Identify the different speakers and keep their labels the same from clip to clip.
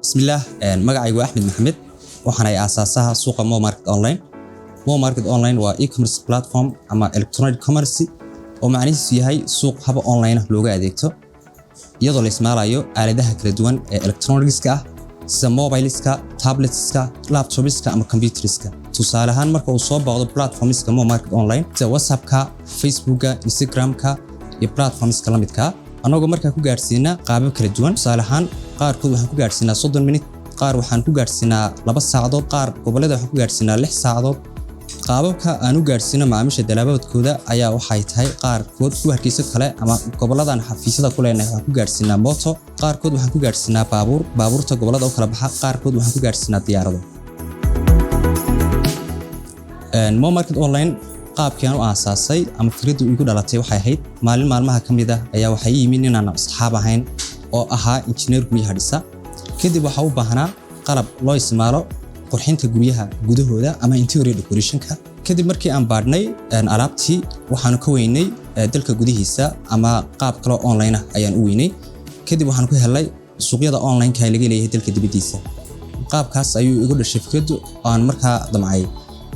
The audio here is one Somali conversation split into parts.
Speaker 1: Bismillaah, magacaygu waa Axmed Maxamed. Waxaan aasaasaha suuqa Mo Market Online. Mo Market Online waa e-commerce platform ama electronic commerce oo macnihiisu yahay suuq haba online ah looga adeegto, iyadoo la isticmaalayo aaladaha kala duwan ee electronicska ah, sida mobileska, tabletska, laptopska ama computerska. Tusaale ahaan, marka uu soo booqdo platformska Mo Market Online sida WhatsAppka, Facebooka, Instagramka iyo platformska la midka ah, annagoo markaa ku gaadhsiina qaabab kala duwan. Tusaale ahaan, qaarkood waxaan ku gaadhsiinaa 30 minute, qaar waxaan ku gaadhsiinaa 2 saacadood, qaar gobollada waxaan ku gaadhsiinaa 6 saacadood. Qaababka aan u gaadhsiino macaamiisha dalaabaadkooda ayaa waxay tahay: qaarkood kuwa Hargeysa kale ama goboladan xafiisyada ku leenahay waxaan ku gaadhsiinaa mooto, qaarkood waxaan ku gaadhsiinaa baabuur, baabuurta gobolada u kala baxa, qaarkood waxaan ku gaadhsiinaa diyaarado. Mo Market Online qaabkii aan u aasaasay ama fikraddu igu dhalatay waxay ahayd maalin maalmaha ka mid ah ayaa waxay ii yimid inaan asxaab ahayn oo ahaa injineer guryaha dhisa. Kadib waxaa u baahnaa qalab loo isticmaalo qurxinta guryaha gudahooda ama interior decorationka. Kadib markii aan baadhnay alaabtii, waxaanu ka weynay dalka gudihiisa ama qaab kale online ah ayaan u weynay. Kadib waxaan ku helay suuqyada online-ka ee laga leeyahay dalka dibadiisa. Qaabkaas ayuu igu dhashay fikraddu oo aan markaa damcay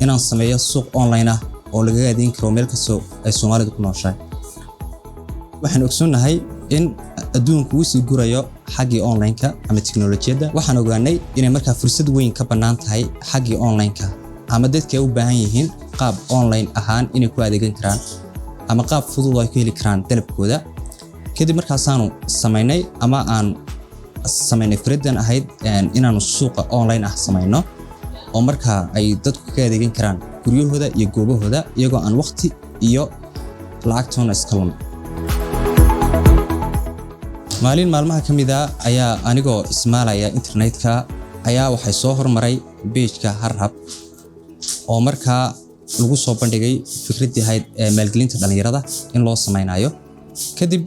Speaker 1: inaan sameeyo suuq online ah oo lagaga adeegin karo meel kastoo ay Soomaalidu ku nooshahay. Waxaan ogsoonnahay in adduunku uu sii gurayo xaggii online-ka ama tiknoolajiyadda. Waxaan ogaanay inay markaa fursad weyn ka bannaan tahay xaggii online-ka, ama dadka ay u baahan yihiin qaab online ahaan inay ku adeegan karaan ama qaab fudud oo ay ku heli karaan dalabkooda. Kadib markaasaanu samaynay ama aan samaynay fikraddan ahayd inaanu suuqa online ah samayno oo markaa ay dadku ka adeegan karaan guryahooda iyo goobahooda, iyagoo aan waqti iyo lacagtoona iska lumin. Maalin maalmaha ka mid a ayaa anigoo ismaalaya internetka ayaa waxay soo hormaray page-ka Harhab, oo markaa lagu soo bandhigay fikraddii ahayd ee maalgelinta dhalinyarada in loo samaynayo. Kadib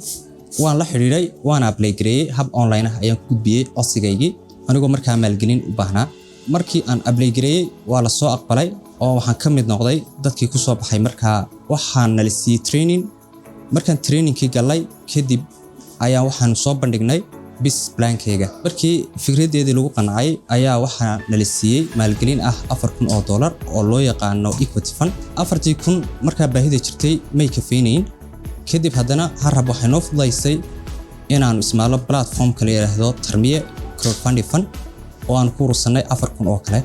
Speaker 1: waan la xidhiidhay, waana apply gareeyey. Hab online ah ayaan ku gudbiyey codsigaygii, anigoo markaa maalgelin u baahnaa. Markii aan apply gareeyey, waa la soo aqbalay oo waxaan ka mid noqday dadkii ku soo baxay. Markaa waxaan nala siiyey training. Markaan trainingkii galay kadib ayaa waxaanu soo bandhignay business plankayga. Markii fikraddeedii lagu qancay ayaa waxaa nala siiyey maalgelin ah $4,000 oo loo yaqaano equity fund. 4,000 markaa baahida jirtay may kafaynayn. Kadib haddana Harhab waxay noo fududaysay inaanu ismaalo platformka la yidhaahdo Tarmiye Crowdfunding Fund, oo aan ku urursanay 4,000 oo kale.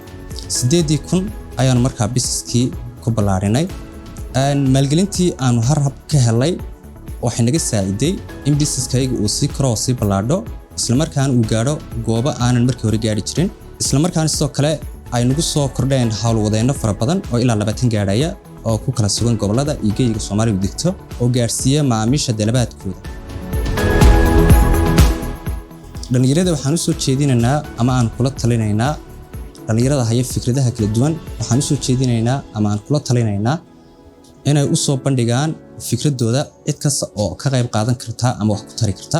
Speaker 1: 8,000 ayaanu markaa businesskii ku ballaarinay. Maalgelintii aanu Harhab ka helay waxay naga saaciday in businesskayga uu sii koro oo sii ballaadho, islamarkaana uu gaadho goobo aanan markii hore gaadhi jirin, islamarkaana sidoo kale ay nagu soo kordheen howlwadeenno fara badan oo ilaa 20 gaadhaya oo ku kala sugan gobollada iyo geyiga Soomaalidu degto, oo gaadhsiiya macaamiisha dalabaadkooda. Dhalinyarada waxaan u soo jeedinaynaa ama aan kula talinaynaa, dhalinyarada haya fikradaha kala duwan waxaan u soo jeedinaynaa ama aan kula talinaynaa inay u soo bandhigaan fikradooda cid kasta oo ka qayb qaadan karta ama wax ku tari karta.